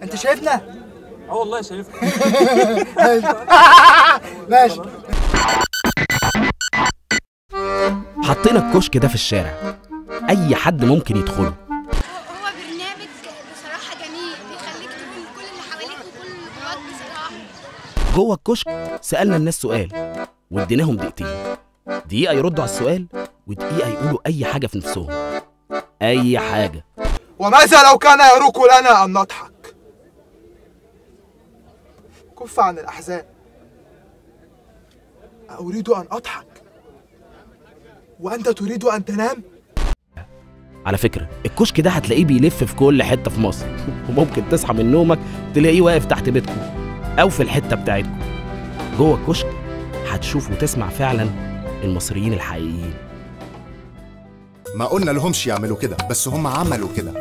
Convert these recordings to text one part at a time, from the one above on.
انت شايفنا؟ اه والله شايفكم. ماشي. حطينا الكشك ده في الشارع، اي حد ممكن يدخله. هو برنامج بصراحة جميل، بيخليك تقول كل اللي حواليك وكل اللي جواك بصراحة. جوه الكشك سالنا الناس سؤال واديناهم دقيقتين، دقيقة يردوا على السؤال ودقيقة يقولوا اي حاجة في نفسهم، اي حاجة. وماذا لو كان يروق لنا ان نضحك؟ كف عن الاحزان. اريد ان اضحك وانت تريد ان تنام. على فكرة الكشك ده هتلاقيه بيلف في كل حتة في مصر، وممكن تصحى من نومك تلاقيه واقف تحت بيتكم أو في الحتة بتاعتكم. جوه الكشك هتشوف وتسمع فعلا المصريين الحقيقيين. ما قلنا لهمش يعملوا كده، بس هم عملوا كده.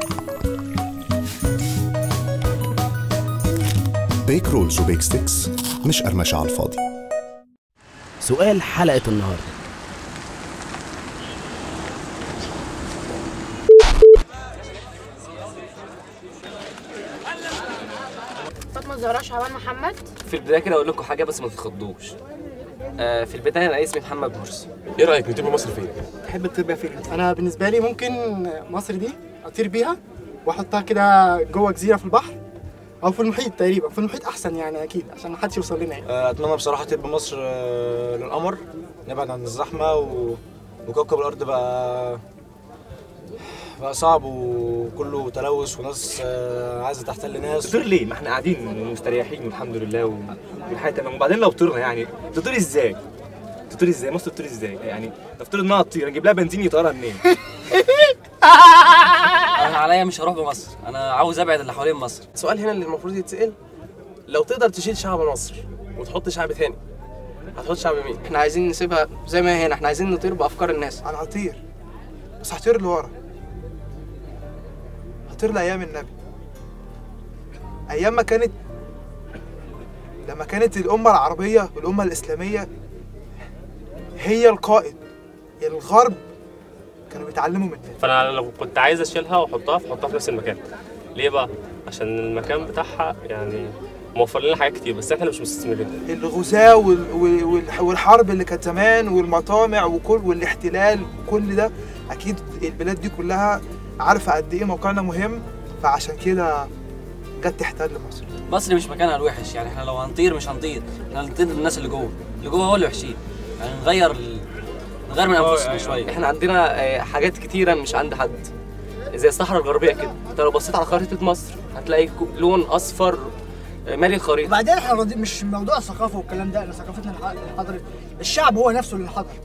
Bake Rolz و Bake Sticks مش قرمشة على الفاضي. سؤال حلقة النهارده: فاطمة الزهراء شعبان محمد. في البداية كده أقول لكم حاجة بس ما تتخضوش. في البداية أنا اسمي محمد مرسي. إيه رأيك نطير بمصر فين؟ تحب تطير بيها فين؟ أنا بالنسبة لي ممكن مصر دي أطير بيها وأحطها كده جوه جزيرة في البحر أو في المحيط تقريبا، في المحيط أحسن يعني أكيد عشان ما حدش يوصل لنا يعني. أتمنى بصراحة أطير بمصر للقمر، نبعد عن الزحمة وكوكب الأرض بقى صعب وكله تلوث وناس عايزه تحتل ناس. تطير ليه؟ ما احنا قاعدين ومستريحين والحمد لله والحياة تمام. وبعدين لو طرنا يعني تطير ازاي؟ تطير ازاي؟ مصر تطير ازاي؟ يعني نفترض انها تطير نجيب لها بنزين يطيرها منين؟ انا عليا مش هروح بمصر، انا عاوز ابعد اللي حوالين مصر. السؤال هنا اللي المفروض يتسال: لو تقدر تشيل شعب مصر وتحط شعب ثاني هتحط شعب مين؟ احنا عايزين نسيبها زي ما هي هنا، احنا عايزين نطير بافكار الناس. انا هطير، بس هطير لورا، هطير لأيام النبي، أيام ما كانت، لما كانت الأمة العربية والأمة الإسلامية هي القائد، الغرب كانوا بيتعلموا مننا. فأنا لو كنت عايز أشيلها وأحطها فأحطها في نفس المكان. ليه بقى؟ عشان المكان بتاعها يعني موفر لنا حاجات كتير، بس احنا مش مستثمرين. الغزاة والحرب اللي كانت زمان والمطامع وكل والاحتلال وكل ده، أكيد البلاد دي كلها عارفه قد ايه موقعنا مهم، فعشان كده جت تحتل مصر. مصر مش مكانها الوحش، يعني احنا لو هنطير مش هنطير، احنا هنطير للناس اللي جوه، اللي جوه هو اللي وحشين، يعني نغير من انفسنا شوية. احنا عندنا حاجات كتيرة مش عند حد، زي الصحراء الغربية كده، انت لو بصيت على خريطة مصر هتلاقي لون اصفر مالي الخريطة. وبعدين احنا مش موضوع الثقافة والكلام ده، احنا ثقافتنا انحدرت، الشعب هو نفسه اللي انحدر.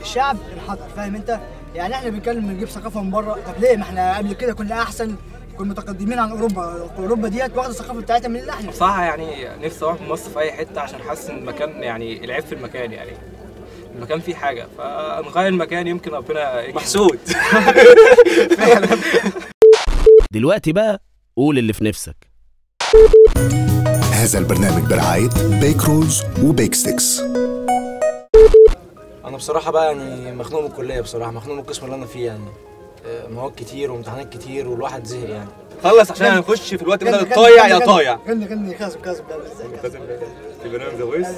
الشعب انحدر، فاهم انت؟ يعني احنا بنتكلم بنجيب ثقافة من بره، طب ليه؟ ما احنا قبل كده كنا احسن، كنا متقدمين عن اوروبا، اوروبا ديت واخده الثقافة بتاعتها من احنا. بصراحة يعني نفسي اروح مصر في اي حتة عشان حاسس ان المكان يعني العيب في المكان، يعني المكان فيه حاجة، فنغير المكان يمكن ربنا محسود. فعلا. دلوقتي بقى قول اللي في نفسك. هذا البرنامج برعاية Bake Rolz و Bake Sticks. انا بصراحة بقى يعني مخنوق من الكلية، بصراحة مخنوق من القسم اللي انا فيه، يعني مواد كتير وامتحانات كتير والواحد زهق يعني. خلص عشان هنخش في الوقت بدل الطايع يا طايع. غني غني كاظم كاظم كاظم في برنامج The Voice.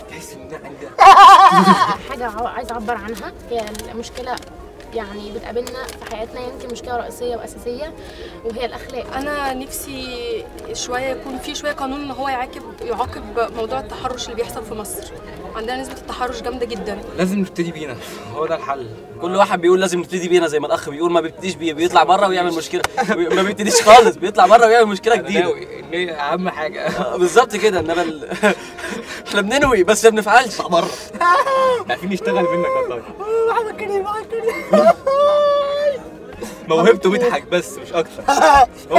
تحس ان عندها حاجة عايزه اعبر عنها، هي المشكلة يعني بتقابلنا في حياتنا، يمكن مشكلة رئيسية واساسية وهي الاخلاق. انا نفسي شوية يكون في شوية قانون ان هو يعاقب موضوع التحرش اللي بيحصل في مصر. عندنا نسبه التحرش جامدة جدا. لازم نبتدي بينا، هو ده الحل. كل واحد بيقول لازم نبتدي بينا، زي ما الاخ بيقول ما بيبتديش بيه، بيطلع بره ويعمل مشكلة. ما بيبتديش خالص، بيطلع بره ويعمل مشكلة جديدة. اهم حاجة بالظبط كده، انما احنا بننوي بس ما بنفعلش. بره عارفين نشتغل منك والله. محمد كريم، محمد كريم موهبته بيضحك بس مش اكتر. هو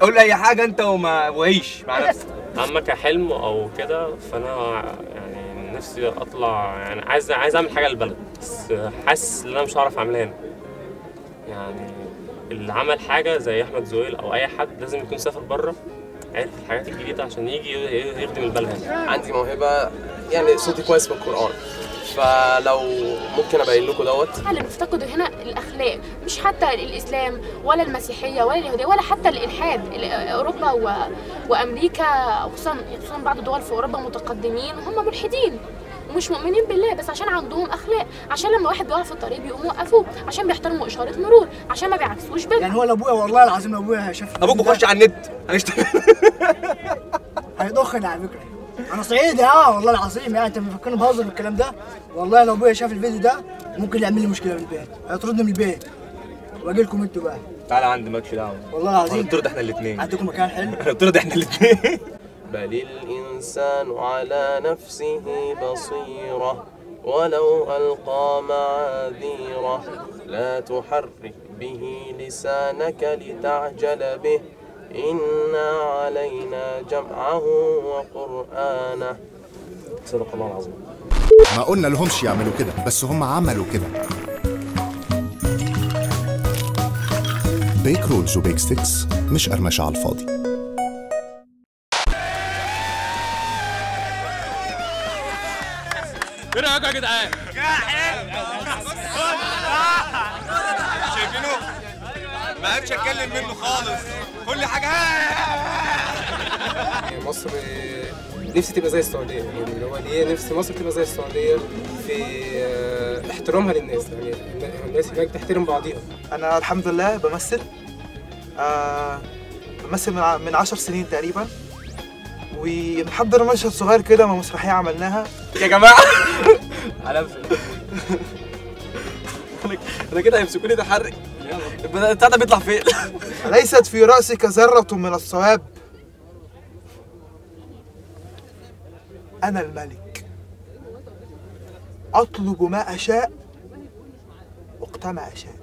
قول اي حاجة انت وما وعيش مع نفسك. اما كحلم او كده فانا يعني نفسي اطلع، يعني عايز اعمل حاجة للبلد، بس حاسس ان انا مش هعرف اعملها هنا. يعني اللي عمل حاجة زي احمد زويل او اي حد لازم يكون سافر بره، عارف الحاجات الجديدة عشان يجي يخدم البلد هنا. عندي موهبة يعني صوتي كويس في القران، فلو ممكن ابين لكم دوت. اللي بنفتقده هنا الاخلاق، مش حتى الاسلام ولا المسيحية ولا اليهودية ولا حتى الالحاد. اوروبا وامريكا، خصوصا بعض الدول في اوروبا متقدمين وهم ملحدين ومش مؤمنين بالله، بس عشان عندهم اخلاق، عشان لما واحد بيقف في الطريق بيقوموا يوقفوه، عشان بيحترموا اشارة مرور، عشان ما بيعكسوش بنت. يعني هو لو ابويا، والله العظيم لو ابويا شاف ابوك بيخش على النت هنشتغل هيضخني على فكرة. انا صعيدي والله العظيم، يعني انت مفكرني بهزر بالكلام ده؟ والله لو ابويا شاف الفيديو ده ممكن يعمل لي مشكلة في البيت، هيطردني من البيت واجي لكم انتوا بقى. تعالى عندي مالكش دعوه والله العظيم. هنطرد احنا الاثنين. عندكم مكان حلو؟ هنطرد احنا الاثنين. بل الإنسان على نفسه بصيرة ولو ألقى معاذيره لا تحرك به لسانك لتعجل به إن علينا جمعه وقرآنه. صدق الله العظيم. ما قلنا لهمش يعملوا كده، بس هم عملوا كده. بيك رولز وبيك ستيكس مش قرمشة على الفاضي. ايه رايكم يا جدعان؟ شايفينه؟ ما عرفش اتكلم منه خالص، كل حاجة. مصر نفسي تبقى زي السعودية، يعني اللي هو ليه نفسي مصر تبقى زي السعودية في احترامها للناس، يعني الناس هناك بتحترم بعضيها. انا الحمد لله بمثل، بمثل من 10 سنين تقريبا، ومحضر مشهد صغير كده مع مسرحية عملناها. يا جماعة على انا كده هيمسكوني تحرك. البتاع ده بيطلع فين؟ ليست في راسك ذره من الصواب. انا الملك، اطلب ما اشاء وقتما اشاء.